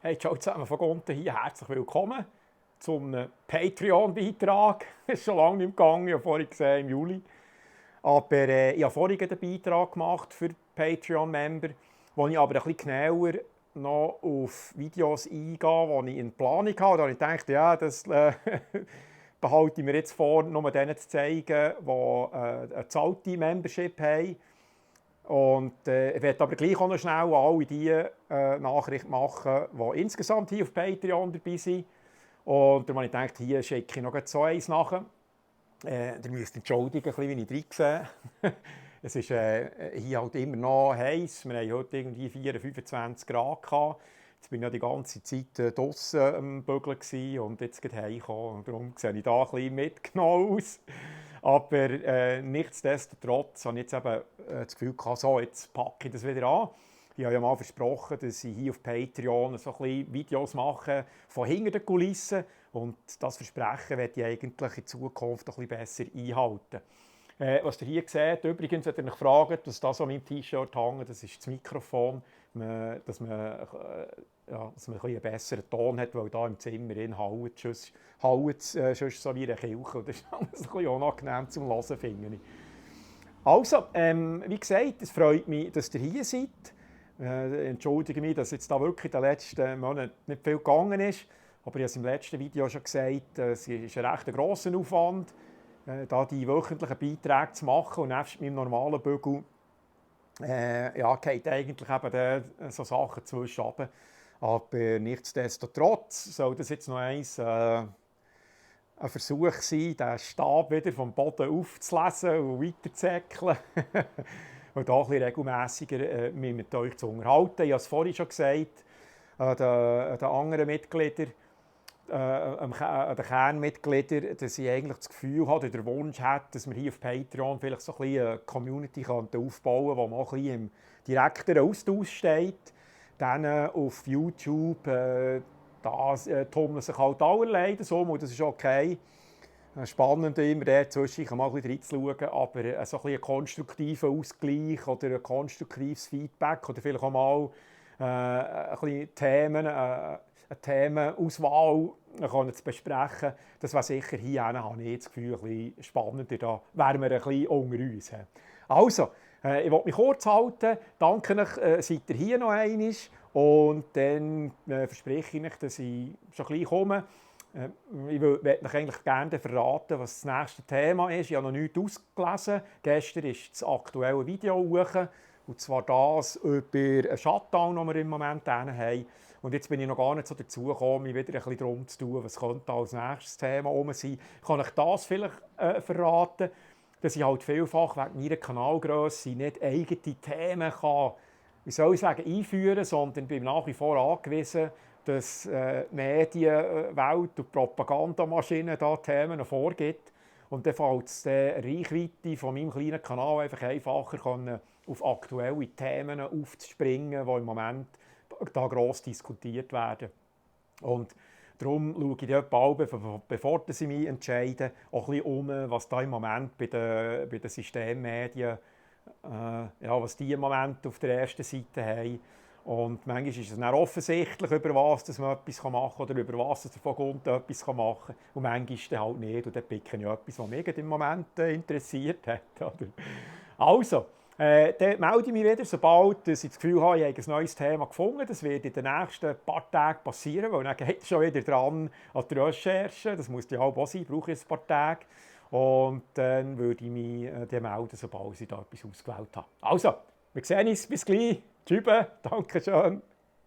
Hey, ciao zusammen von Gonten hier. Herzlich willkommen zum Patreon-Beitrag. Das ist schon lange nicht mehr gegangen, ich habe vorhin gesehen, im Juli. Aber ich habe vorhin einen Beitrag gemacht für Patreon-Member, wo ich aber ein bisschen genauer noch auf Videos eingehe, die ich in Planung habe. Da habe ich gedacht, ja, das behalte ich mir jetzt vor, nur denen zu zeigen, die eine bezahlte Membership haben. Und ich werde aber gleich auch noch schnell alle die Nachricht machen, die insgesamt hier auf Patreon dabei sind. Und darum habe ich gedacht, hier schicke ich noch so eins nach. Ihr müsst entschuldigen, wie ich drin sehe. Es ist hier halt immer noch heiß. Wir haben heute irgendwie 24, 25 Grad gehabt. Jetzt bin ich ja die ganze Zeit draußen am Bügeln und jetzt geht heimgekommen. Und darum sehe ich da ein bisschen mitgenommen aus. Aber nichtsdestotrotz habe ich jetzt eben das Gefühl gehabt, so, jetzt packe ich das wieder an. Ich habe ja mal versprochen, dass ich hier auf Patreon so ein bisschen Videos mache von hinter den Kulissen. Und das Versprechen werde ich eigentlich in Zukunft ein bisschen besser einhalten. Was ihr hier seht, übrigens, wenn ihr euch fragt, was das an meinem T-Shirt hängt, das ist das Mikrofon, dass man ein bisschen einen besseren Ton hat, weil da im Zimmer hallt es sonst so wie eine Kirche. Und das ist alles ein bisschen unangenehm zum Hören, finde ich. Also, wie gesagt, es freut mich, dass ihr hier seid. Entschuldige mich, dass jetzt da wirklich in den letzten Monaten nicht viel gegangen ist. Aber ich habe es im letzten Video schon gesagt, es ist ein recht grosser Aufwand, da die wöchentlichen Beiträge zu machen. Und nebst meinem normalen Bügel geht eigentlich eben so Sachen zwischen runter. Aber nichtsdestotrotz soll das jetzt noch ein Versuch sein, den Stab wieder vom Boden aufzulesen und weiterzuzäckeln. Und da ein bisschen regelmässiger mich mit euch zu unterhalten. Ich habe es vorhin schon gesagt, den anderen Mitgliedern, den Kernmitgliedern, dass ich eigentlich das Gefühl habe, den Wunsch habe, dass wir hier auf Patreon vielleicht so ein bisschen eine Community aufbauen könnten, wo man auch ein bisschen im direkteren Austausch steht. Dann auf YouTube, da tummeln sich halt allerlei so, und das ist okay. Spannend immer dazwischen mal ein bisschen reinzuschauen, aber so ein bisschen einen konstruktiven Ausgleich oder ein konstruktives Feedback oder vielleicht auch mal ein bisschen Themen, eine Themenauswahl zu besprechen, das wäre sicher hier habe ich das Gefühl, ein bisschen spannender, da wären wir ein bisschen unter uns. Also, ich wollte mich kurz halten, danke euch, seid ihr hier noch einmal und dann verspreche ich euch, dass ich schon gleich komme. Ich würde euch eigentlich gerne verraten, was das nächste Thema ist. Ich habe noch nichts ausgelesen. Gestern ist das aktuelle Video hoch. Und zwar das über einen Shutdown, den wir im Moment haben. Und jetzt bin ich noch gar nicht so dazu gekommen, mich wieder ein bisschen darum zu tun, was könnte als nächstes Thema sein. Ich kann euch das vielleicht verraten, dass ich halt vielfach wegen meiner Kanalgrösse nicht eigene Themen kann, wie soll ich sagen, einführen, sondern bin nach wie vor angewiesen, dass die Medienwelt und die Propagandamaschine da Themen vorgibt. Und dann fällt es der Reichweite von meinem kleinen Kanal einfach einfacher, auf aktuelle Themen aufzuspringen, die im Moment da gross diskutiert werden. Und darum schaue ich bald, bevor ich mich entscheide, auch ein bisschen was da im Moment bei den Systemmedien, was die im Moment auf der ersten Seite haben. Und manchmal ist es dann offensichtlich, über was man etwas machen kann oder über was davon kommt, etwas machen kann. Und manchmal dann halt nicht. Und dann picke ich etwas, was mich im Moment interessiert hat. Oder? Also, dann melde ich mich wieder, sobald ich das Gefühl habe, ich habe ein neues Thema gefunden. Das wird in den nächsten paar Tagen passieren, weil dann geht es schon wieder dran an die Recherche. Das muss ja auch sein, brauche ich ein paar Tage. Und dann würde ich mich melden, sobald ich da etwas ausgewählt habe. Also, wir sehen uns, bis gleich. Tschüss, danke schön.